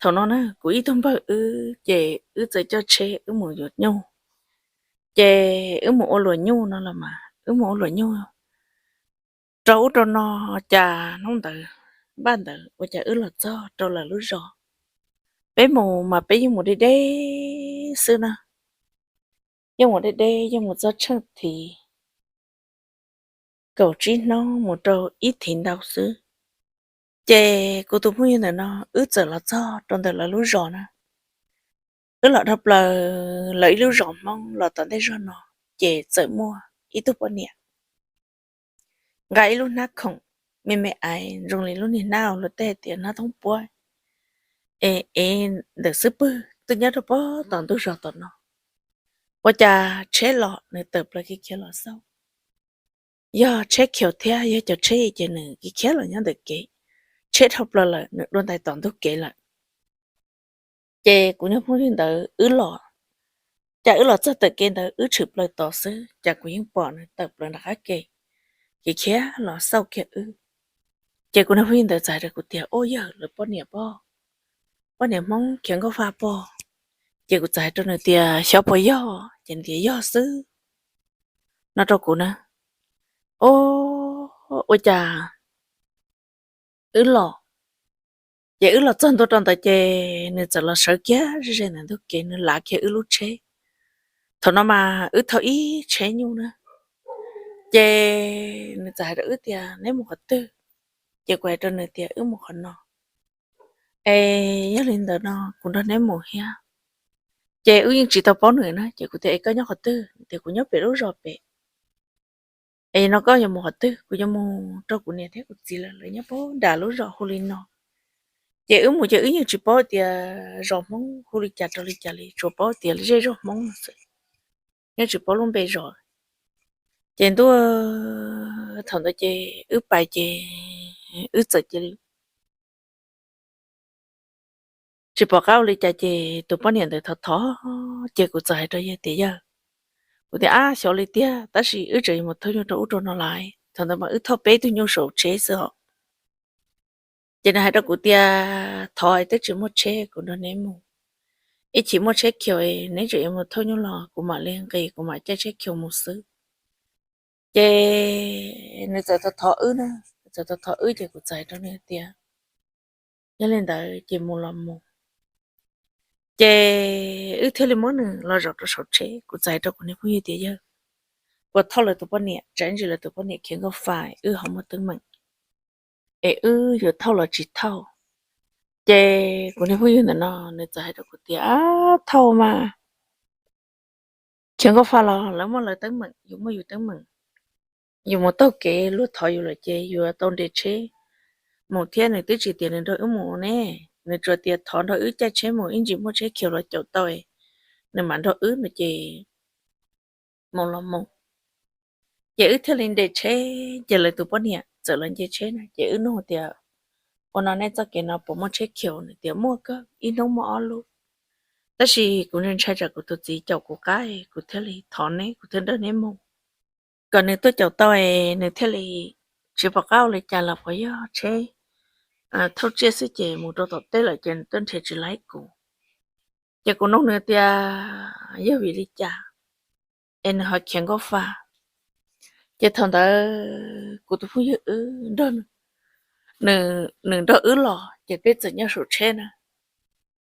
Thaum no na kuv ib tug npawg wb ces wb txawm coj tsheb wb mus yuav nyuj. Ces wb mus ua luam nyuj no los mas wb mus ua luam nyuj rau ub rau no, cas hnub ntawd npaj ntawd ua cas wb los txog rau lawv lub zos. Peb mus mas peb yeej mus deb deb xwb na, yeej mus deb deb yeej mus txog tsheej thiv kaum tsib hnub mus rau ib thiv ntau xwb. Ces kuv tus phooj ywg ntawm no wb txawm los txog rau ntawm lawv lub zos na. Wb los dhau plaws lawv ib lub zos Hmoob los tom ntej zog no, ces txawm muaj ib tug poj niam nqa ib lub hnab khoom me me aiv zoo li lub niag hnab luag tej tias hnab thoob puab es ntawm xub pwg tuaj nyob rau pem tom ntug zos tom no. Ua cas tsheb los nws tawm plaws khiav khiav los xauj, yog tsheb khiav thiab yog cov tsheb ces nws khiav khiav los nyob ntawm kev. Tsheb dhau plaws lawm nws dua ntais tom ntug kev lawm. Ces kuv niag phooj ywg ntawd wb los, cas wb los txog tom kev ntawd wb tshwm plaws tod xwb cas kuv yeej pom nws tawm plaws nram qab ke, khiav khiav los xauj kiag wb. Ces kuv niag phooj ywg ntawd txawm hais rau kuv tias, Ua yawg, lawv poj niam pob, poj niam Hmoob khiav nkauj fa pob. Ces kuv txawm hais rau nws tias, Xyov puas yog? Ces nws tias, Yog xwb, no rau kuv na. O, ua cas wb los, ces wb los txog ntua rau ntawd ces nws txawm los sawv kiag ze ze ntawm ntug kev, nws lav kiag wb lub tsheb. Thaum no mas wb thauj ib tsheb nyuj na. Ces nws txawm hais rau wb tias, Neb mus qhov twg? Ces kuv hais rau nws tias, Wb mus qhov no. Es yog li ntawd no kuv nrog neb mus thiab. Ces wb yeej tsis tau paub nws na, ces kuv tias, Es koj nyob qhov twg? Nws tias, Kuv nyob pem lub zos pem. Es no koj yuav mus qhov twg? Kuv yuav mus rau kuv niam thiab kuv txiv lawv, lawv nyob pem nram lub zos hu li no. Ces wb mus ces wb yeej tsis paub tias zos Hmoob hu li cas rau li cas li, tsuas paub tias zej zog Hmoob no xwb, yeej tsis paub lub npe zos. Ces ntuj, thaum ntawd ces wb pais ces wb txawm cia li tsis pom qab ua li cas ces tus poj niam ntawd thov thov, ces kuv txawm hais rau yawg tias, Yawg, kuv tias, Ab, xyov li tiag, tab sis wb tseem yuav mus thauj nyuj rau ub rau no lawm. Thaum ntawd mas wb thauj peb tug nyuj saum tsheb xwb os. Ces nws hais rau kuv tias, Thov, twb tsis muaj tsheb, kuv nrog neb mus. Ib chim muaj tsheb khiav, neb tseem yuav mus thauj nyuj los kuv mam li nqis, kuv mam caij tsheb khiav mus xwb. Ces nws txawm thov thov wb na, nws txawm thov thov wb ces kuv txawm hais rau nws tias, Yog li ntawd ces mus los mus. Ces wb thiaj li muab nws los zaum rau saum tsheb, kuv txawm hais rau kuv niag phooj ywg tias, Yawg, puas thauj lawv tus poj niam, tsam ntsis lawv tus poj niam khiav nkauj fa, wb ho muaj teeb meem, es wb yuav thauj los tsis thauj? Ces kuv niag phooj ywg ntawm no nws txawm hais rau kuv tias, Thauj mas, khiav nkauj fa los lawv muaj lawv teeb meem, yus muaj yus teeb meem. Yus mus taug kev luag thov yus lawm ces yus tau nres tsheb mus thiab, nws twb tsis tias nws nrog wb mus ne, nws tsuas tias thov nrog wb caij tsheb mus, ib ntsis muaj tsheb khiav los caum tau, nws mam nrog wb no ces mus los mus. Ces wb thiaj li nres tsheb, ces lawv tus poj niam txawm los nce tsheb na, ces wb nug tias, Ua no nej txoj kev no puas muaj tsheb khiav? Nws tias, Muaj kawg, ib hnub muaj ob lub. Tab sis kuv ntshai ntshai tsam kuv tus txiv caum kuv qab, kuv thiaj li thov neb, kuv thiaj nrog neb mus. Kom nws tuaj caum tau, nws thiaj li tsis pom qab ua li cas los puas yog tsheb thauj tsiaj xwb ces mus rau tom teb lawm ces nws tuaj nrhiav tsis laib kuv. Ces kuv nug nws tias yog vim li cas es nws ho khiav nkauj fa. Ces thaum ntawd kuv tus phooj ywg wb nrog, nws nrog wb los ces peb txawm nyob saum tsheb na.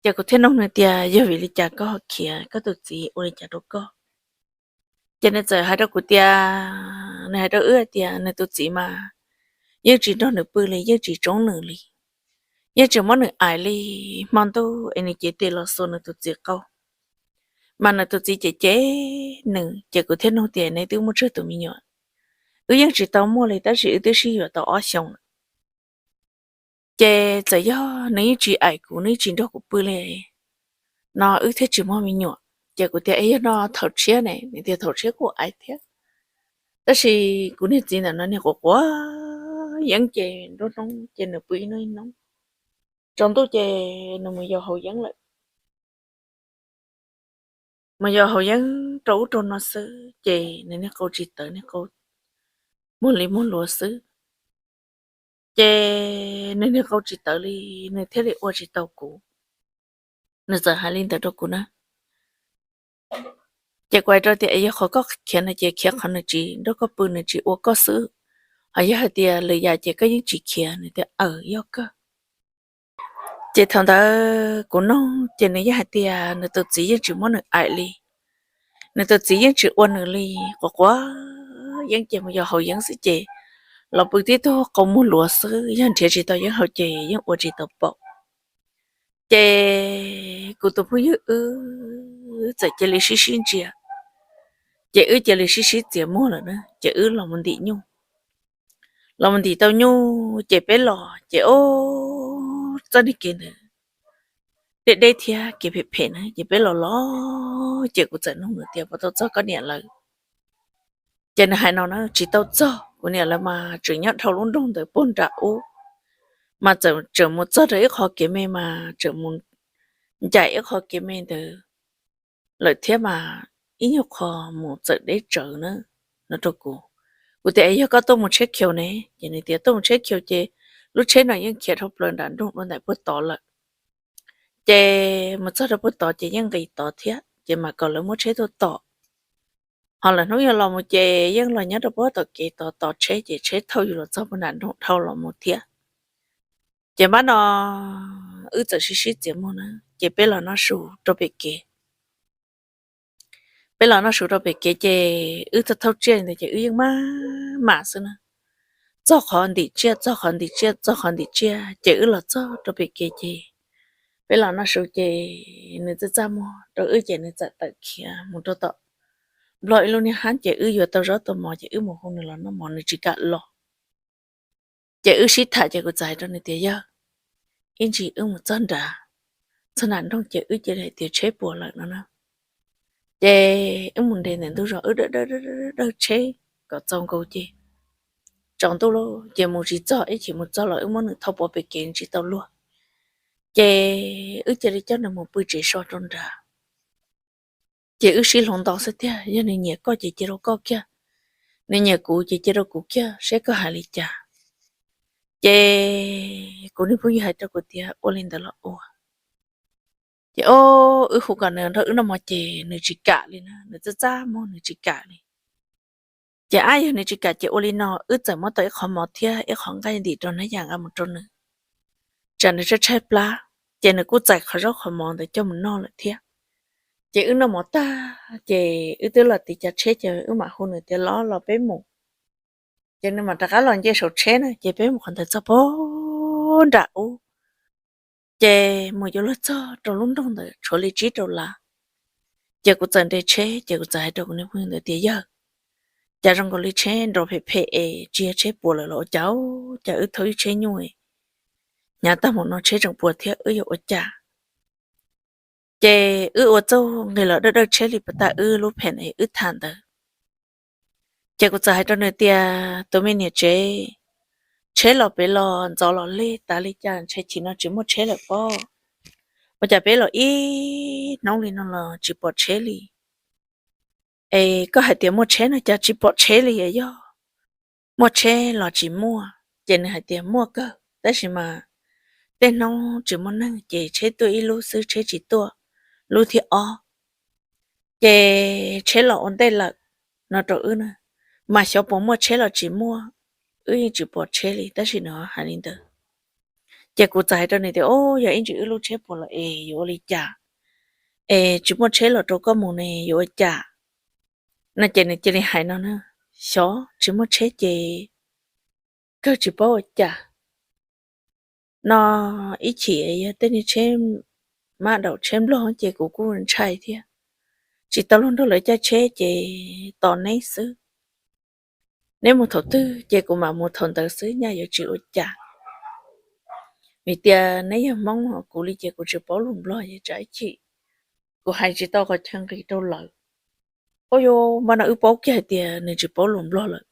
Ces kuv thiaj nug nws tias yog vim li cas koj ho khiav, koj tus txiv ua li cas rau koj? Ces nws txawm hais rau kuv tias, nws hais rau wb tias nws tus txiv mas yeej tsis nrog nws pw li, yeej tsis tsoob nws li, yeej tsis muab nws aim li. Hmo ntuj es nws cev tes los xuas nws tus txiv qau, mas nws tus txiv cem cem nws. Ces kuv thiaj nug tias neb twb muaj tsawg tus me nyuam? Wb yeej tsis tau muaj li, tab sis wb twb sib yuav tau ob xyoos lawm. Ces txawm yog nws yeej tsis aim kuv, nws yeej tsis nrog kuv pw li no wb thiaj tsis muaj me nyuam. Ces kuv tias es yog no thaum tshiab ne? Nws tias thaum tshiab kuj aim thiab, tab sis kuv niag txiv ntawm no niag quav quav yeeb ces nruab hnub ces nws pw ib hnub ib hnub, tsaus ntuj ces nws mus yos haus yeeb lawm. Mus yos haus yeeb rau ub rau no xwb ces nws niag qau tsis tawv, niag qau muag li muag luav xwb. Ces nws niag qau tsis tawv li, nws thiaj li ua tsis tau kuv. Nws txawm hais li ntawd rau kuv na. Ces kuv hais rau tias, yog qhov koj khiav no ces khiav qhov nws tsis nrog koj pw, nws tsis ua koj xwb, ho yog hais tias lwm yam ces koj yeej tsis khiav. Nws tias, aw, yog kawg. Ces thaum ntawd kuv nug ces nws yeej hais tias nws tus txiv yeej tsis muab nws aim li, nws tus txiv yeej tsis ua nws li. Quav quav yeeb ces mus yos haus yeeb xwb ces los pw tib tug qau muag luav xwb, yog nrhiav tsis tau yeeb haus ces yeej ua tsis tau paum. Ces kuv tus phooj ywg wb txawm cia li sib sib ntsia, ces wb cia li sib sib txiav muag lawm na, ces wb los mus ntim nyuj. Los mus ntim tau nyuj ces peb los ces ob txoj niag kev ntawd deb deb thiab kev phem phem na, ces peb los los ces kuv txawm nug nws tias, puas tau txog koj niam lawv? Ces nws hais no na, tsis tau txog, kuv niam lawv mas tseem nyob dhau lub nroog ntawd puag nram ub, mas txawm tseem mus txog rau ib qho kev me mas tseem mus ncaim ib qho kev me ntawd lawm thiab mas ib nyuag qho mus txawm deb tsawv na, no rau kuv. Kuv tias, yog koj tuaj mus tsheb khiaus ne? Ces nws tias tuaj mus tsheb khiaus ces lub tsheb no yeej khiav dhau plaws nram nroog dua ntais puag tod lawm. Ces mus txog rau puag tod ces yeej nqis tod thiab, ces mam kom lawv muab tsheb tuaj tom. Ho lawv hnub yog los mus ces yeej los nyob rau puag tom kev tod tos tsheb, ces tsheb thauj yus los txog puag nram nroog dhau los mus thiab. Ces npab no wb txawm sib sib txiav muag na, ces peb los noj su rau pem kev. Peb los noj su rau pem kev ces wb thauj thauj tsiaj li ntawd ces wb yeej maj mam xwb na, txog qhov ntim tsiaj, txog qhov ntim tsiaj, txog qhov ntim tsiaj, ces wb los txog rau pem kev ces peb los noj su ces nws txaj txaj muag rau wb ces nws txawm tawm khiav mus rau tom Nplog ib lub niag hab ces wb yuav tau zaub tau mov ces wb mus hu nws los noj mov nws tsis kam los. Ces wb sib tham ces kuv txawm hais rau nws tias, yawg, ib ntsis wb mus txog nrad, txog nram nroog ces wb cia li hais tias tsheb puas lawm no na. Ces wb mus nres ntawm ntug zos wb dawb dawb tsheb kom txaus nkaus ces tsaus ntuj lawm ces mus tsis txog, ib chim mus txog los wb muab nws thauj pov pem kev tsis tau luag. Ces wb cia li coj nws mus pw tsev so rau nrad. Ces wb sib hloov nto xwb tiag, yog nws nyiam koj ces cia rau koj kiag, nws nyiam kuv ces cia rau kuv kiag, seb koj hais li cas. Ces kuv niag phooj ywg hais rau kuv tias ua li ntawd los ua. Ces o, wb hu kom nws nrog wb noj mov ces nws tsis kam li na, nws txaj txaj muag nws tsis kam li. Ces ab, yog nws tsis kam ces ua li no, wb txawm muab tau ib qho mov thiab ib qho nqaij ntim rau hnab yas nqa mus rau nws, tsam nws tshaib tshaib plab. Ces nws kuj txais qhov zaub qhov mov ntawd coj mus noj lawm thiab. Ces wb noj mov tag ces wb twb los tiv cav tsheb ces wb mam hu nws tias los los peb mus. Ces nws mam rov qab los nce saum tsheb na, ces peb mus qhov ntawd txog puag nram ub. Ces mus yuav luag txog rau lub nroog ntawd tshuav li tsib rau lav. Ces kuv txawm nres tsheb ces kuv txawm hais rau kuv niag phooj ywg ntawd tias, yawg, cas zoo nkaus li tsheb nrov phem phem es tsis yog tsheb puas lawm los ua cas, cas wb thauj ib tsheb nyuj hnyav tag mus no tsheb tseem puas thiab, wb yuav ua cas? Ces wb ua txuj nqis los dawb dawb tsheb li puas tas wb lub phem wb tham ntawd. Ces kuv txawm hais rau nws tias, tus me niam tsev, tsheb los pem los ntxov los lig tas li cas ntshe chim no tsis muaj tsheb lawm pob. Ua cas peb los ib hnub li no los tsis pom tsheb li? Es koj hais tias muaj tsheb no cas tsis pom tsheb li, yog muaj tsheb los tsis muaj? Ces nws hais tias muaj kawg tab sis mas tej hnub tsis muaj neeg ces tsheb tuaj ib lub xwb tsheb tsis tuaj lub thib ob. Ces tsheb los ua ntej lawm no rau wb na, mas xyov puas muaj tsheb los tsis muaj, wb yeej tsis pom tsheb li tab sis nws hais li ntawd. Ces kuv txawm hais rau nws tias, o, yog ib ntsis wb lub tsheb puas lawm es yuav ua li cas? Es tsis muaj tsheb los rau koj mus ne yuav ua cas? No ces nws cia li hais no na, xyov tsis muaj tsheb ces kawg tsis paub ua cas. No ib chim yog tej niag tsheb mab daum tsheb nplog ces kuv kuj ntshai thiab, tsis tau luag nrog lawv caij tsheb ces tos neb xwb. Neb mus thaum twg ces kuv mam mus thaum ntawd xwb, nyaj yuav tsis ua cas. Vim tias neb yog Hmoob, kuv li ces kuv tsis paub lus nplog, tsam ib chim kuv hais tsis tau qhov chaw nqis rau lawv. Ua, npaj no wb paub kiag hais tias nws tsis paub lus nplog lawm,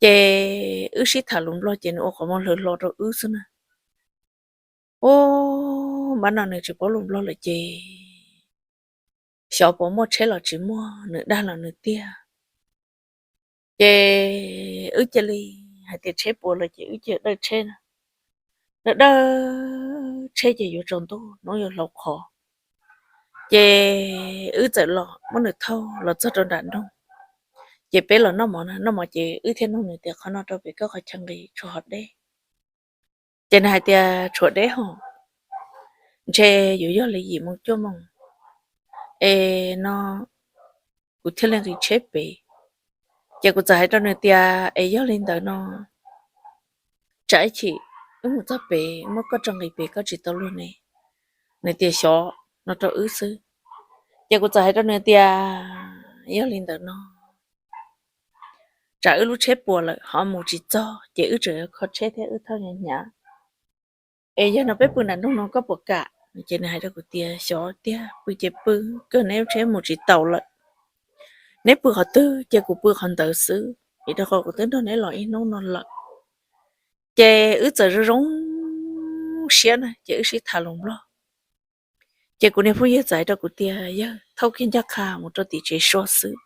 ces wb sib tham lus nplog ces nws ua qhov muag hlwv hlo rau wb xwb na. Ua, npaj no nws tsis paub lus nplog lawm ces xyov puas muaj tsheb los tsis muaj, nws dag los nws tiag. Ces wb cia li hais tias tsheb puas lawm ces wb cia li dawj tsheb na. dawb dawb tsheb ces yuav tsaus ntuj hnub yuav hlau qhov. Ces wb txawm los muab nws thauj los txog rau nram nroog, ces peb los noj mov na, noj mov ces wb thiaj nug nws tias qhov no rau pem koj qhov chaw nqis tshuav hov deb. Ces nws hais tias tshuav deb hos, ntshe yuav yog li yim moo cuaj moo es no kuv thiaj li nqis tsheb pem. Ces kuv txawm hais rau nws tias es yog li ntawd no tsam ib chim wb mus txog pem muab koj tso nqis pem koj tsis tau luag ne. Nws tias xyov, no rau wb xwb. Ces kuv txawm hais rau nws tias yog li ntawd no tsam wb lub tsheb puas lawm ho mus tsis txog ces wb tseem yuav kho tsheb thiab wb thauj hnyav hnyav. Es yog no peb pw nram nroog no koj puas kam? Ces nws hais rau kuv tias xyov tiag, pw ces pw, kawg neb lub tsheb mus tsis taus lawm. Neb pw qhov twg ces kuv pw qhov ntawd xwb, vim rau qhov kuv twb nrog neb los ib hnub no lawm. Ces wb txawm zoo zoo siab na, ces wb sib tham lus Nplog. Ces kuv niag phooj ywg txawm hais rau kuv tias yawg, thauj kiag ncaj qha mus rau tim tsev so xwb.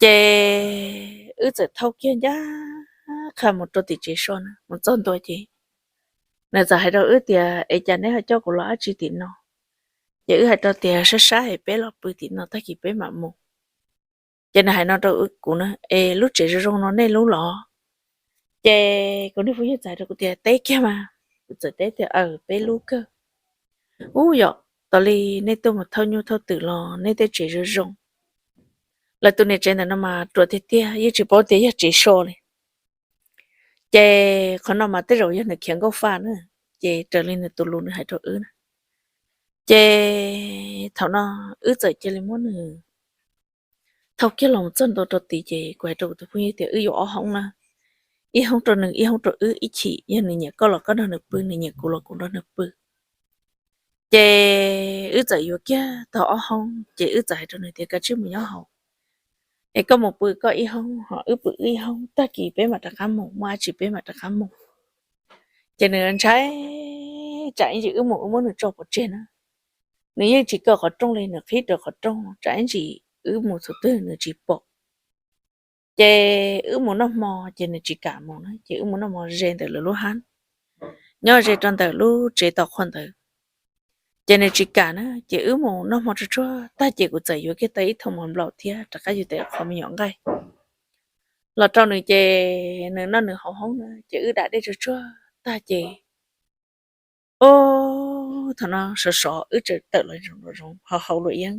Ces wb txawm thauj kiag ncaj qha mus rau tim tsev so na, mus txog ntua ces nws txawm hais rau wb tias es cas neb ho coj kuv los dab tsi tim no? Ces wb hais rau tias sab sab es peb los pw tim no tag kis peb mam mus. Ces nws hais no rau kuv na, es lub tsev zoo zoo no nej lub los? Ces kuv niag phooj ywg txawm hais rau kuv tias teb kiag mas. Kuv txawm teb tias aws, peb lub kawg. Ub yom, tos li nej tuaj mus thauj nyuj thauj twm los nej tej tsev zoo zoo. Lawv tus niam tsev ntawm no mas ruam tiag tiag, yeej tsis paub tias yog tsev so li. Ces qhov no mas tej zaum yog nws khiav nkauj faj na, ces raws li nws tus lus nws hais rau wb na. Ces thaum no wb txawm cia li muab nws thauj kiag los txog ntua rau tid ces kuv hais rau kuv tus phooj ywg tias wb yuav ob hoob na, ib hoob rau nws ib hoob rau wb, ib chim yog nws nyiam koj los koj nrog nws pw, nws nyiam kuv los kuv nrog nws pw. Ces wb txawm yuav kiag tau ob hoob ces wb txawm hais rau nws tias kav tsij mus nyob hauv, es koj mus pw koj ib hoob ho wb pw wb ib hoob, tag kis peb mam rov qab mus, muaj dab tsi peb mam rov qab mus. Ces nws ntshai tsam ib ntsis wb mus wb muab nws tso pov tseg na. Nws yeej tsis kaw qhov rooj li, nws qhib rawv qhov rooj tsam ib ntsis wb mus txhua twg nws tsis pom. Ces wb mus noj hmo ces nws tsis kam mus na, ces wb mus noj hmo ze ntawm lawv lub hab, nyob ze rau ntawm lub tsev tos qhua ntawd. Ces nws tsis kam na, ces wb mus noj hmo tsuag tsuag tag ces kuv txawm yuav kiag tau ib thooj mov nplaum thiab rov qab yuav tau qhov me nyuam nqaij los rau nws, ces nws noj nws haus hoob na, ces wb dam dej tsuag tsuag tag ces, o, thaum no sov sov wb tseem tawm los zoov haus luam yeeb,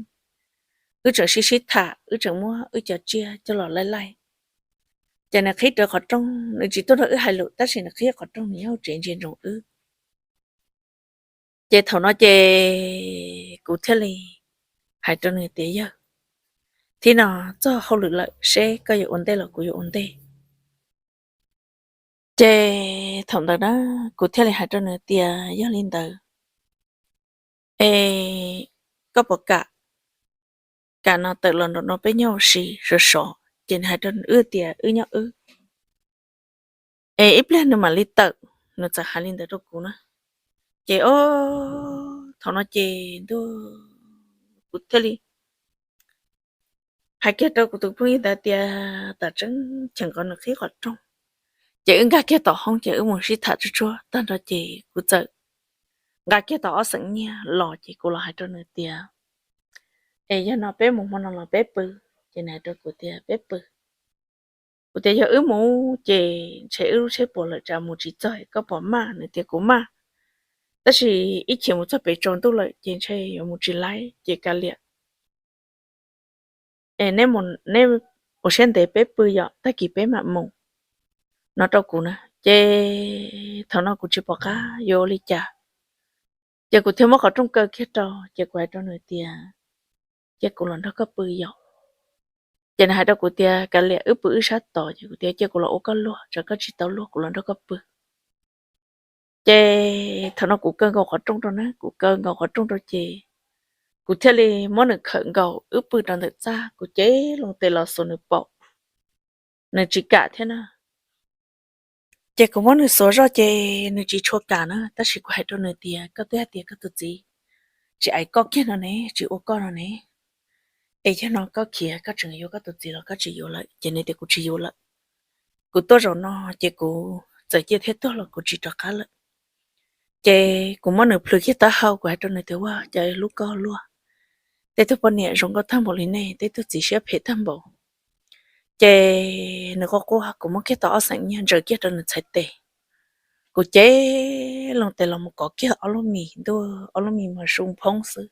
wb tseem sib sib tham, wb tseem muab wb cov tsiaj coj los laij laij. Ces nws qhib rawv qhov rooj, nws tsis tuaj nrog wb hais lus tab sis nws qhib qhov rooj nws nyob hauv tsev ntsia ntsoov wb. Ces thaum no ces kuv thiaj li hais rau nws tias yawg, thib no txog hauj lwm lawm, seb koj yuav ua ntej los kuv yuav ua ntej. Ces thaum ntawd na kuv thiaj li hais rau nws tias yog li ntawd es koj puas kam, kam no tawm los nraum no peb nyob ua si sov sov. Ces nws hais rau wb tias wb nyob wb, es ib pliag nws mam li tawm. Nws txawm hais li ntawd rau kuv na. Ces o, thaum no ces ntuj, kuv thiaj li hais kiag rau kuv tus phooj ywg ntawd tias tam tseeb cheem nkaus nws qhib qhov rooj. Ces wb nkag kiag tom hoob ces wb mus sib tham tsuag tsuag tag nrho ces kuv txawm nqa kiag tau ob xeem nyiaj los ces kuv los hais rau nws tias es yog no peb mus hmo no los peb pw? Ces nws hais rau kuv tias peb pw. Kuv tias yog wb mus ces ntshe wb lub tsheb puas lawm tsam mus tsis txog, koj puas maj? Nws tias kuv maj, tab sis ib chim mus txog pem tsaus ntuj lawm ces ntshe yuav mus tsis laib ces kav liam, es neb ua siab ntev peb pw yom, tag kis peb mam mus, no rau kuv na. Ces thaum no kuv tsis pom qab yuav ua li cas, ces kuv thiaj muab qhov rooj kaw kiag rau ces kuv hais rau nws tias cia kuv los nrog koj pw yom. Ces nws hais rau kuv tias kav liam, wb pw wb sab tod. Ces kuv tias cia kuv los ua koj luag, tsam koj tsis tau luag kuv los nrog koj pw. Ces thaum no kuv kaw nkaus qhov rooj rau na, kuv kaw nkaus qhov rooj rau ces kuv thiaj li muab nws khawm nkaus wb pw rau ntawm txaj, kuv cev loo tes los xuas nws paum, nws tsis kam thiab na. Ces kuv muab nws xuas zoj ces nws tsis tshua kam na, tab sis kuv hais rau nws tias koj twb hais tias koj tus txiv tsis aim koj kiag no ne, tsis ua koj no ne, es yog no koj khiav koj tseem yuav koj tus txiv los koj tsis yuav lawm? Ces nws tias kuv tsis yuav lawm. Kuv tuaj zaum no ces kuv txawm ciaj thiab tuag los kuv tsis rov qab lawm. Ces kuv muab nws plhws kiag taub hau, kuv hais rau nws tias, Ua cas lub koj luaj, tej tug poj niam zoo nkauj tag npaum li nej, tej tug txiv siab phem tag npaum. Ces nws quaj quaj, kuv muab kiag tau ob xeem nyiaj ntsaws kiag rau nws txhais tes. Kuv cev loo tes los mus kov kiag ob lub mis ntuj, ob lub mis mas su phoob xwb,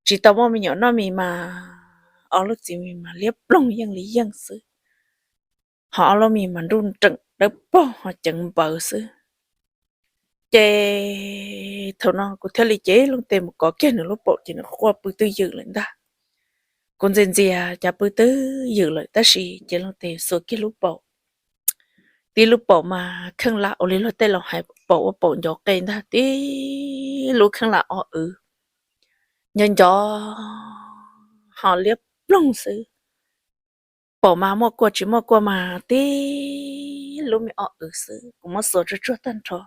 tsis tau muaj me nyuam noj mis mas ob lub txiv mis mas liab ploog yeej li yeej xwb, ho ob lub mis mas nruj nreem dawb paug ho ceev npaws xwb. Ces thaum no kuv thiaj li cev loo tes mus kov kiag nws lub paum, ces nws quaj pw twj ywm lawm ntag. Kuv ntxias ntxias cas pw twj ywm lawm, tab sis cev loo tes xuas kiag lub paum, tib lub paum mas kheej lam ua li luag tej laus hais paum ua paum ncov qe ntag, tib lub kheej lam o wv, nco nco ho liab ploog xwb. Paum mas muaj kua tsis muaj kua mas tib lub me o wv xwb, kuv muab xuas tsuag tsuag tag nrho.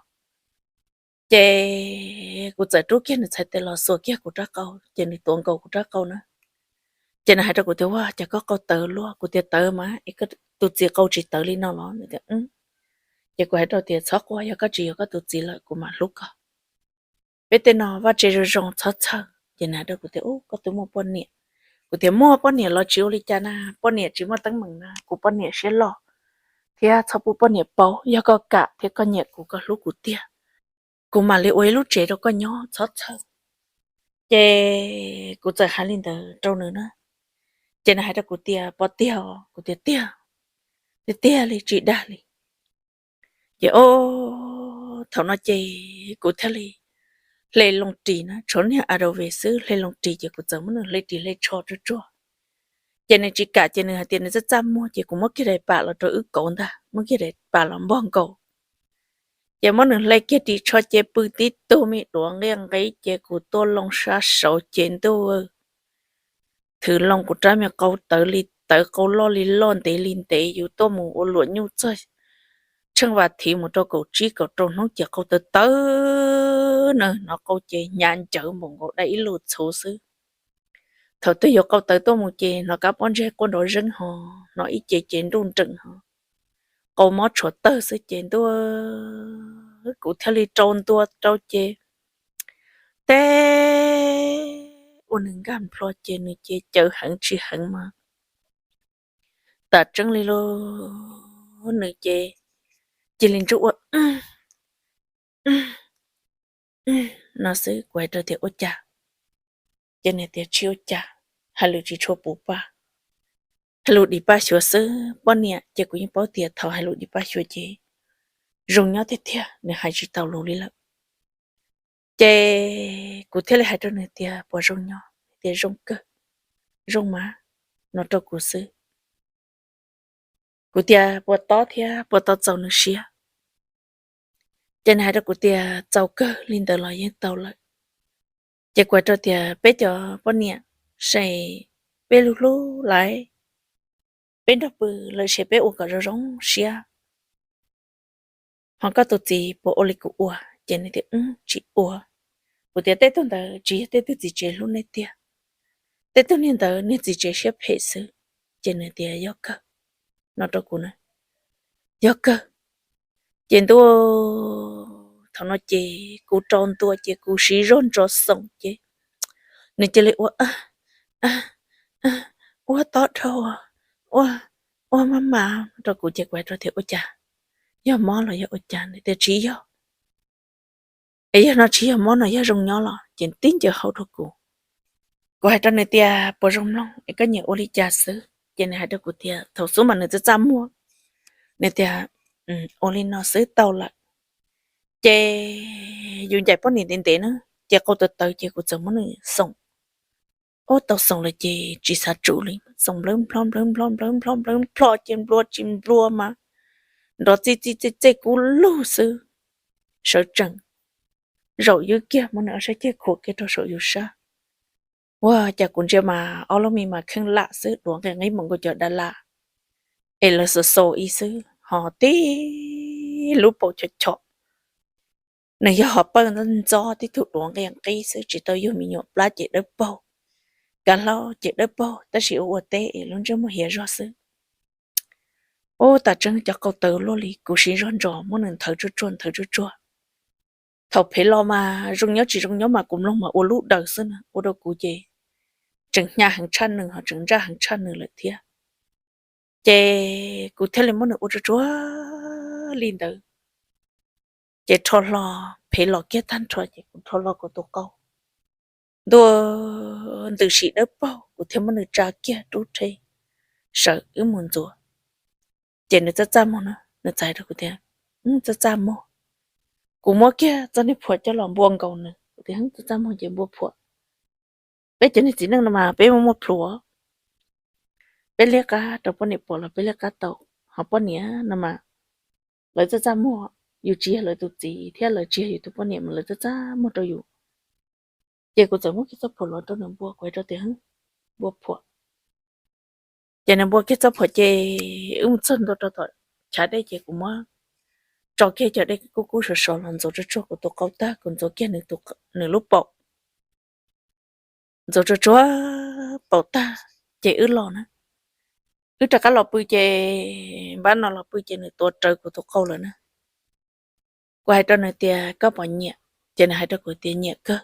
Ces kuv txawm rub kiag nws txhais tes los xuas kiag kuv rab qau, ces nws tuav nkaus kuv rab qau na. Ces nws hais rau kuv tias, Ua cas koj qau tawv luaj? Kuv tias, Tawv mas, es tus txiv qau tsis tawv li no los? Nws tias, Ces kuv hais rau tias, Txhob quaj, yog koj tsis yuav koj tus txiv lawm kuv mam hlub koj. Peb tej no vaj tse zoo zoo txhob txhawj. Ces nws hais rau kuv tias, Ub, koj twb muaj poj niam. Kuv tias, Muaj poj niam los tsis ua li cas na, poj niam tsis muaj teeb meem na, kuv poj niam siab loj thiab txhob pub poj niam paub. Yog koj kam thiab koj nyiam kuv, koj hlub kuv tiag, kuv mam li ua ib lub tsev rau koj nyob, txhob txhawj. Ces kuv txawm hais li ntawd rau nws na. Ces nws hais rau kuv tias, Puas tiag? Kuv tias, Tiag, tiag tiag li, tsis dag li. Ces o, thaum no ces kuv thiaj li hle loo ris na, tshuav niag a dau ve xwb, hle loo ris ces kuv txawm muab nws hle ris hle tsho tsuag tsuag. Ces nws tsis kam, ces nws hais tias nws txaj txaj muag, ces kuv muab kiag daim pam los rau wb kauv ntag, muab kiag daim pam los npog nkaus. Ces muab nws hle kiag ris tsho ces pw tib tug me duav nqia nqib, ces kuv tuaj loo sab saud ces ntuj, thwv loo kuv rab me qau tawv li tawv, qau loj li loj, ntev li ntev, yus tuaj mus ua luam nyuj txog tsheej vas thiv mus rau kaum tsib kaum rau hnub ces qau tawv tawv na, hnov qau ces hnyav ncawv npaum nkaus dab ib lus txhuv xwb. Thaum twg yuav qau tawv tuaj mus ces hnov kab pob ntseg quaj nrov zeeb ho, hnov ib ce ces nruj nreem ho, qau mob tshuav tawg xwb ces ntuj, kuv thiaj li rau ntua rau ces teb ua nws nkag nplho ces nws ces caws heev tsis heev mas tam tseeb li lauj, nws ces cia li ntsuj ua no xwb. Kuv hais rau tias, Ua cas? Ces nws tias, Tsis ua cas, hais lus tsis tshua puv pa, hais lus dim paj xyuas xwb. Poj niam ces kuv yeej paub tias thaum hais lus dim paj xyuas ces zoo nyob tiag tiag, nws hais tsis tau lus li lawm. Ces kuv thiaj li hais rau nws tias, Puas zoo nyob? Tias, Zoo kawg, zoo mas, no rau kuv xwb. Kuv tias, Puas tob thiab puas tau txaus nws siab? Ces nws hais rau kuv tias, Txaus kawg, li ntawd los yeej tau lawm. Ces kuv hais rau tias, Peb cov poj niam se peb hlub hlub lawm, peb nrog pw lawm se peb ua kom zoo zoo siab. Ho koj tus txiv puas ua li kuv ua? Ces nws tias, Tsis ua. Kuv tias, Tej tug ntawd tsis yog tej tug txiv tsev hlub nej tiag, tej tug niag ntawd niag txiv tsev siab phem xwb. Ces nws tias, Yog kawg, no rau kuv na, yog kawg. Ces ntuj, thaum no ces kuv rau ntua ces kuv siv zog ntso xoom ces nws cia li ua, Ua tob dhau, ua, ua maj mam rau kuv. Ces kuv hais rau tias, Ua cas, yog mob los yog ua cas? Nws tias, Tsis yog. Es yog no tsis yog mob no yog zoo nyob los? Ces tib ncaws hau rau kuv. Kuv hais rau nws tias, Puas zoo mloog es koj nyiam ua li cas xwb? Ces nws hais rau kuv tias, thaum xub mas nws txaj txaj muag, nws tias, Ua li no xwb tau lawm. Ces yus ncaim poj niam ntev ntev na, ces qau tawv tawv ces kuv txawm muab nws xoom. Ub, tau xoom lawm ces tsis xav tsum li, xoom nplawb nplho nplawb nplho nplawb nplho nplawb nplho ces nplua tsis nplua mas nrov txij txij txej txej kub lug xwb. Sawv tsees zaum ywb kiag muab nws ob sab ceg khuam kiag rau saum yus sab. Ua cas kuv ntsia mas ob lub mis mas kheej lam xwb, duav nqia nqib npaum nkaus cov da las es lawv xaus xaus ib xwb, ho tib lub paum chom chom. Nws yog ho pawj ntxob tib tug duav nqia nqib xwb, tsis tau yug me nyuam, plab ces dawb paug, kav hlau ces dawb paug, tab sis ua ua teb es lub ntsej muag hiav zog xwb. Ub, tam tseeb cov qau tawv luaj li, kuv siv zog ntso muab nws nthawv tsuag tsuag nthawv tsuag tsuag. thaum phev los mas zoo nyob tsis zoo nyob mas kuv mloog mas ua lub daws xwb na, ua rau kuv ces tseem hnyav heev tshaj nws ho tseem ntsaj heev tshaj nws lawm thiab. Ces kuv thiaj li muab nws ua tsuag tsuag li ntawd. Ces rho hlo, phev los kiag tag nrho ces kuv rho hlo kuv tus qau ntuj, ntws sim dawb paug, kuv thiaj muab nws tsa kiag rub rhe sawv wb mus ntxuav. Ces nws txaj txaj muag no, nws txawm hais rau kuv tias, txaj txaj muag. Kuv muab kiag txoj niag phuam coj los npua nkaus nws, kuv tias, txaj txaj muag ces npua phuam. Peb cov niag txiv neej no mas peb muaj muaj plhus, peb liab qab rau poj niam pom los peb liab qab tau, ho poj niam no mas lawv txaj txaj muag, yus tsis yog lawv tus txiv thiab lawv tsis yog yus tus poj niam mas lawv txaj txaj muag rau yus. Ces kuv txawm muab kiag txoj phuam los rau nws npua, kuv hais rau tias, npua phuam. Ces nws npua kiag txoj phuam ces wb mus txog ntua rau tom chav dej ces kuv muab tso kiag cov dej kub kub sov sov los ntxuav tsuag tsuag kuv tus qau tag, kuv ntxuav kiag nws lub paum, ntxuav tsuag tsuag paum tag ces wb los na. Wb rov qab los pw ces npab no los pw ces nws tuav rawv kuv tus qau lawm na. Kuv hais rau nws tias koj puas nyiam, ces nws hais rau kuv tias nyiam kawg.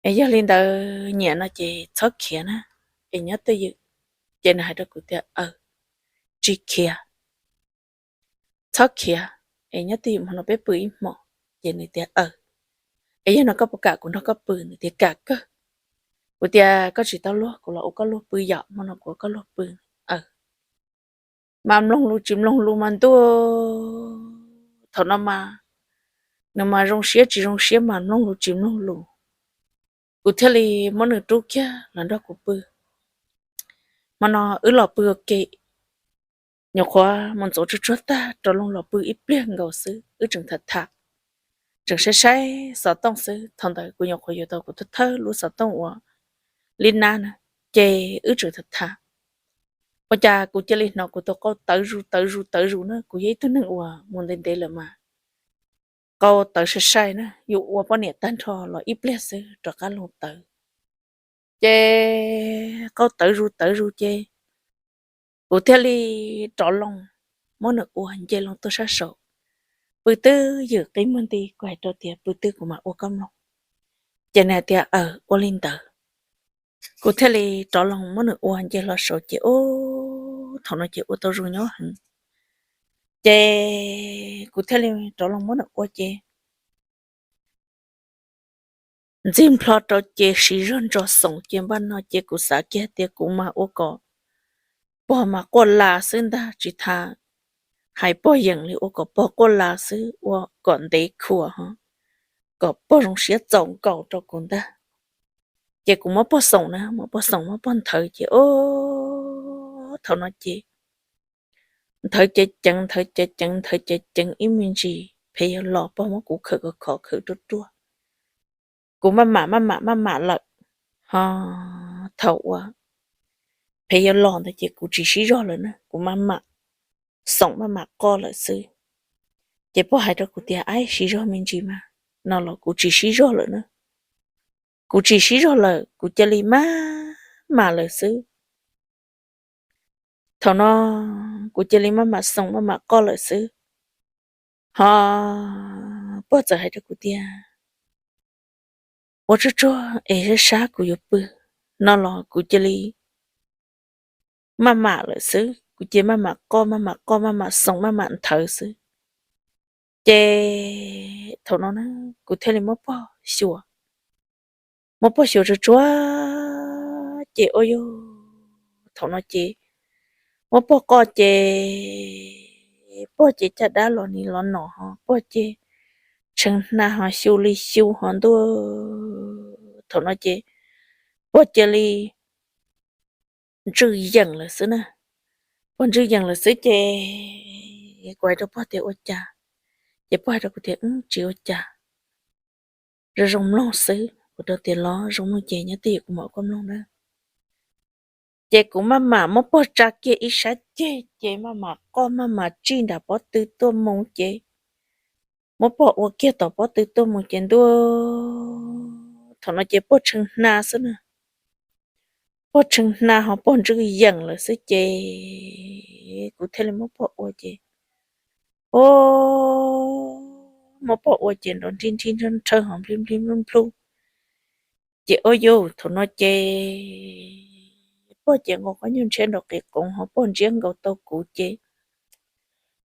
Es yog li ntawd nyiam no ces txhob khiav na, es nyob twj ywm. Ces nws hais rau kuv tias aws, tsis khiav, txhob khiav, es nyob twj ywm hmo no peb pw ib hmos. Ces nws tias aws, es yog no koj puas kam kuv nrog koj pw? Nws tias kam kawg. Kuv tias koj tsis tau luag, kuv los ua koj luag pw yom, hmo no kuv ua koj luag pw. Aws, mas mloog lus tsis mloog lus mas ntuj, thaum no mas nws mas zoo siab tsis zoo siab mas mloog lus tsis mloog lus. Kuv thiaj li muab nws rub kiag los nrog kuv pw. Hmo no wb los pw ua ke, nyuam qhuav mus ntxuav tsuag tsuag tag rov loo los pw ib pliag nkaus xwb wb tseem tham tham, tseem saib saib xov tooj xwb. Thaum ntawd kuv nyuam qhuav yuav tau kuv thawj thawj lub xov tooj uas li nab na, ces wb tseem tham tham. Ua cas kuv cia li hnov kuv tus qau tawv zus tawv zus tawv zus na, kuv yog ib tug neeg uas mus ntev ntev lawm mas qau tawv sai sai na, yus ua poj niam tag nrho los ib pliag xwb rov qab los tawv. Ces qau tawv zus tawv zus ces kuv thiaj li rov loo muab nws ua nce loo tuaj sab saud, pw twj ywm qi muag nti, kuv hais rau tias pw twj kuv mam ua koj mloog. Ces nws hais tias aws, ua li ntawd. Kuv thiaj li rov loo muab nws ua nce hlo saud ces ub, thaum no ces ua tau zoo nyob heev. Ces kuv thiaj li rov loo muab nws ua ces ntxig nplho rau ces siv zog ntso xoom ces npaj no ces kuv xav kiag tias kuv mas ua kom pog mas quaj la xwb ntag, tsis tas hais pog yeem li, ua kom pog quaj la xwb, ua kom ntev khuam ho kom pog zoo siab txaus nkaus rau kuv ntag. Ces kuv muab pog xoom na, muab pog xoom muab pog nthawv ces ub, thaum no ces nthawv ceev ceev, nthawv ceev ceev, nthawv ceev ceev ib me ntsis phev yuav los pog muab kuv khawm khov khov khawm ruaj ruaj. Kuv maj mam maj mam maj mam lawm, ho thaum uas phev yuav los ntawd ces kuv tsis sib zog lawm na, kuv maj mam xoom maj mam qoj lawm xwb. Ces pog hais rau kuv tias aib, sib zog me ntsis mas no los kuv tsis sib zog lawm na. Kuv tsis sib zog lawm, kuv cia li maj mam lawm xwb. Thaum no kuv cia li maj mam xoom maj mam qoj lawm xwb. Ho pog txawm hais rau kuv tias ua tsuag tsuag es sab sab kuv yuav pw. No los kuv cia li maj mam lawm xwb, kuv cia li maj mam qoj maj mam qoj maj mam xoom maj mam nthawv xwb. Ces thaum no na kuv thiaj li muab pog xyuas, muab pog xyuas tsuag tsuag ces ua yog thaum no ces muab pog qoj ces pog ces caj dab los nim los nom ho pog ces tshee hna ho xyu li xyu ho ntuj. Thaum no ces pog cia li ntswj yeem lawm xwb na. Pog ntswj yeem lawm xwb ces kuv hais rau pog tias ua cas, ces pog hais rau kuv tias tsis ua cas, zoo zoo mloog xwb. Kuv rau tias los zoo mloog ces nyob twj ywm kuv mam ua koj mloog na. Ces kuv maj mam muab pog tsa kiag ib sab ceg ces maj mam qoj maj mam tsij nram pob tw tuaj mus ces muab pog ua kiag tom pob tw tuaj mus ces ntuj, thaum no ces pog tshee hna xwb na. Pog tshee hna ho pog ntswj yeem lawm xwb ces kuv thiaj li muab pog ua ces ua muab pog ua ces nrov nrhib nrhib nrhawv nrhawv ho nplij nplij nplub nplub. Ces ua yus thaum no ces pog ces nqos qhov nyuag ntshe nrov qis qoov ho pog ntsiab nkaus tau kuv ces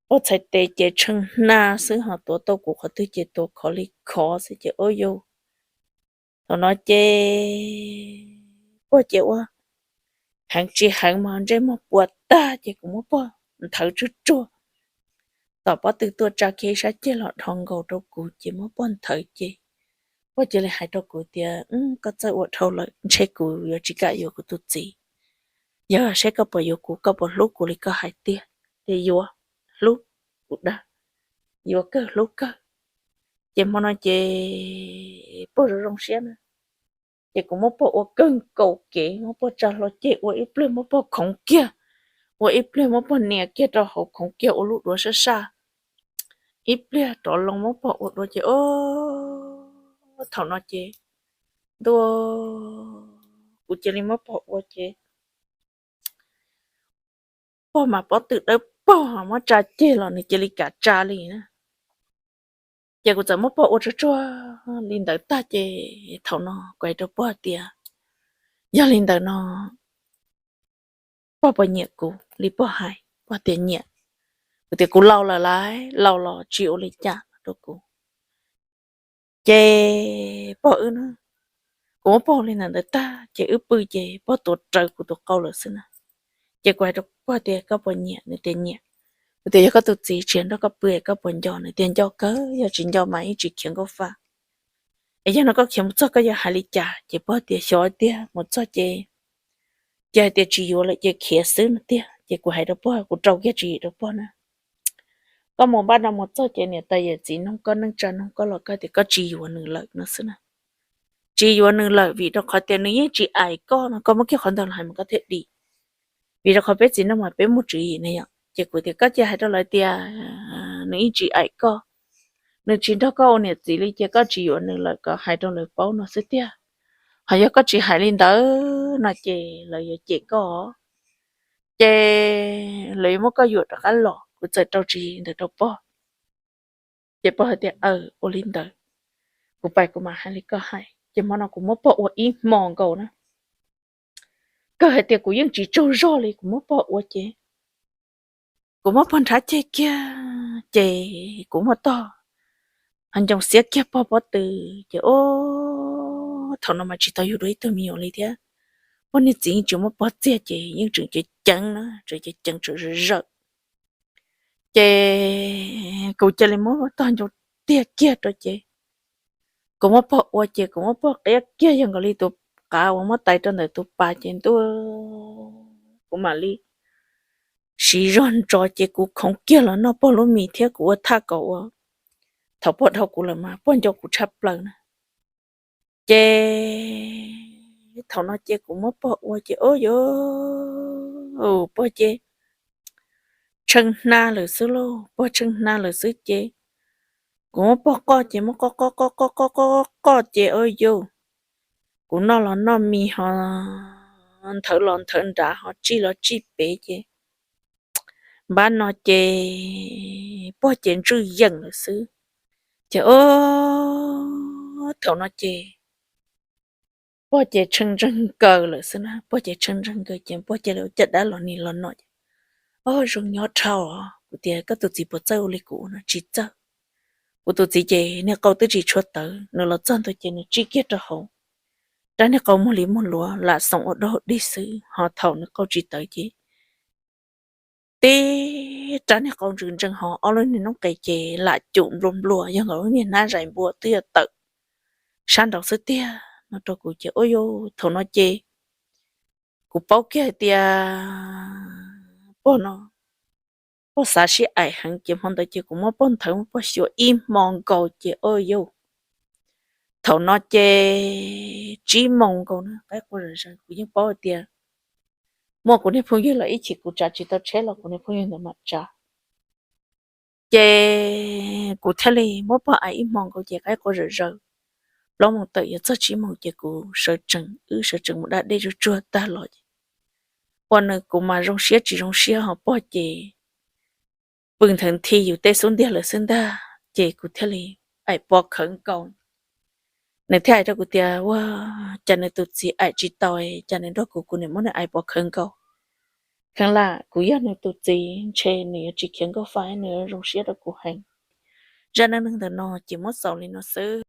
pog txhais tes ces tshee hna xwb ho tuav tau kuv qhov twg ces tuav khov li khov xwb ces ua yus thaum no ces pog ces ua heev tsis heev mas ntsej muag puas tag ces kuv muab pog nthawv tsuag tsuag tom pob tw tuaj tsa kiag ib sab ceg los dhos nkaus rau kuv ces muab pog nthawv ces pog cia li hais rau kuv tias, Koj txawj ua dhau lawm, ntshe kuv yuav tsis kam yuav kuv tus txiv. Yog seb koj puas yuav kuv, koj puas hlub kuv li koj hais tiag. Tias yuav, hlub, kuv dag, yuav kawg hlub kawg. Ces hmo no ces pog zoo zoo siab na. Ces kuv muab pog ua kawg nkaus kev, muab pog tsa hlo ceg ua ib pliag muab pog khoov kiag, ua ib pliag muab pog nias kiag rau hauv khoov kiag ua lub duav sab saj, ib pliag rov loo muab pog ua dua ces o, thaum no ces ntua, kuv cia li muab pog ua ces pog mas pob tw dawb paug muab tsa ceg los nws cia li kam tsa li na. Ces kuv txawm muab pog ua tsuag tsuag li ntawd tag ces thaum no kuv hais rau pog tias, Yog li ntawd no pog puas nyiam kuv li pog hais? Pog tias nyiam. Kuv tias kuv laus lawm lauj, laus los tsis ua li cas rau kuv. Ces pog wb, kuv muab pog li ntawd ntawd tag ces wb pw ces pog tuav rawv kuv tus qau lawm xwb na. Ces kuv hais rau pog tias koj puas nyiam, nws tias nyiam. Kuv tias yog koj tus txiv tsis nrog koj pw koj puas nco? Nws tias nco kawg, yog tsis nco mas ib tsis khiav nkauj fa. Es yog no koj khiav mus txog koj yuav hais li cas? Ces pog tias xyov tiag, mus txog ces, ces hais tias tsis yuav lawm ces khiav xwb no tiag. Ces kuv hais rau pog, kuv rau kiag tswv yim rau pog na, koj mus npaj no mus txog ces niam tais yawm txiv noog koj neej tsa noog koj los koj tias koj tsis yuav nws lawm no xwb na. Tsis yuav nws lawm vim rau qhov tias nws yeej tsis aim koj no, koj muab kiag qhov ntawd los hais mas koj thiaj dim. Vim rau qhov peb txiv neej mas peb muaj tswv yim ne yom. Ces kuv tias koj cia hais rau lawv tias nws yeej tsis aim koj, nws tsis nrog koj ua niam txiv li ces koj tsis yuav nws lawm, kom hais rau lawv paub no xwb tiag. Ho yog koj tsis hais li ntawd no ces lawv yuav cem koj, ces lawv yuav muab koj yuam rov qab los. Kuv txawm rau tswv yim ntawd rau pog. Ces pog hais tias aw, ua li ntawd, kuv pais kuv mam hais li koj hais. Ces hmo no kuv muab pog ua ib hmo nkaus na. Kawg hais tias kuv yeej tsis tsaug zog li, kuv muab pog ua ces kuv muab pog nrhav ceg kiag ces kuv muab tog ho ncoo xiab kiag pog pob tw. Ces o, thaum no mas tsis tau yug dua ib tug me nyuam li thiab. Pog niag txiv yeej tsis muab pog txiag ces yeej tseem ceev ceev na, tseem ceev ceev tseem zawm zawm. Ces kuv cia li muab tog ncoo tiag kiag rau ces kuv muab pog ua ces kuv muab pog qiab kiag yog nkaus li tus qav uas muab tais rau ntawm tus pas ces ntua, kuv mam li siv zog ntso ces kuv khoov kiag los noj pog lub mis thiab kuv ua thaj kom ua, thaum pog dhau kuv lawm mas pog nco kuv tshaj plaws na. Ces thaum no ces kuv muab pog ua ces o yus, pog ces tshee hna lawm xwb lauj, pog tshee hna lawm xwb ces kuv muab pog qoj ces muab qoj qoj qoj qoj qoj qoj qoj ces o yus, kuv noj los noj mis ho nthawv los nthawv nrad ho tsij los tsij pem ces npab no ces pog ces ntswj yeem lawm xwb. Ces o, thaum no ces pog ces tshee ntseeg nkaws lawm xwb na, pog ces tshee ntseeg nkaws ces pog cia li ua caj dab los nim los no ces o, zoo nyob dhau. Kuv tias koj tus txiv puas txawj ua li kuv ua no? Tsis txawj. Kuv tus txiv ces niag qau twb tsis tshua tawv, nws los txog ntua ces nws tsij kiag rau hauv rab niag qau muag li muag luav lam xoom ua dog dig xwb, ho thaum nws qau tsis tawv ces tib rab niag qau ntsws ntsees ho ob lub niag noob qes ces lam cum nplua nplua yog nkaus lub niag hnab zais npua twb yuav tawm sab nraud xwb tiag no rau kuv ces o yus, thaum no ces kuv paub kiag hais tias pog no, pog xav sib aim heev ces hmo ntawd ces kuv muab pog nthawv muab pog xyuas ib hmo nkaus ces o yus, thaum no ces tsib moos nkaus na, qaib qua zom zaws kuv yeej paub hais tias muaj kuv niag phooj ywg los ib chim kuv tsav tsis tau tsheb los kuv niag phooj ywg ntawd mam tsav. Ces kuv thiaj li muab pog aim ib hmo nkaus ces qaib qua zom zaws, plaub moos tawm yuav txog tsib moos ces kuv sawv tsees, wb sawv tsees mus da dej tsuag tsuag tag los ces ua nws kuv mas zoo siab tsis zoo siab ho pog ces pw nthawv nthi yus tej xub ntiag lawm xwb ntag. Ces kuv thiaj li aim pov khawv nkaus. Nws thiaj hais rau kuv tias, ua cas nws tus txiv aim tsis tau, cas nws nrog kuv, kuv niam muab nws aim pov khawv nkaus. Kheev lam kuv yog nws tus txiv ntshe nws yuav tsis khiav nkauj fa, nws yuav zoo siab rau kuv heev. Zaj neej neeg ntawm no ces muab xaus li no xwb.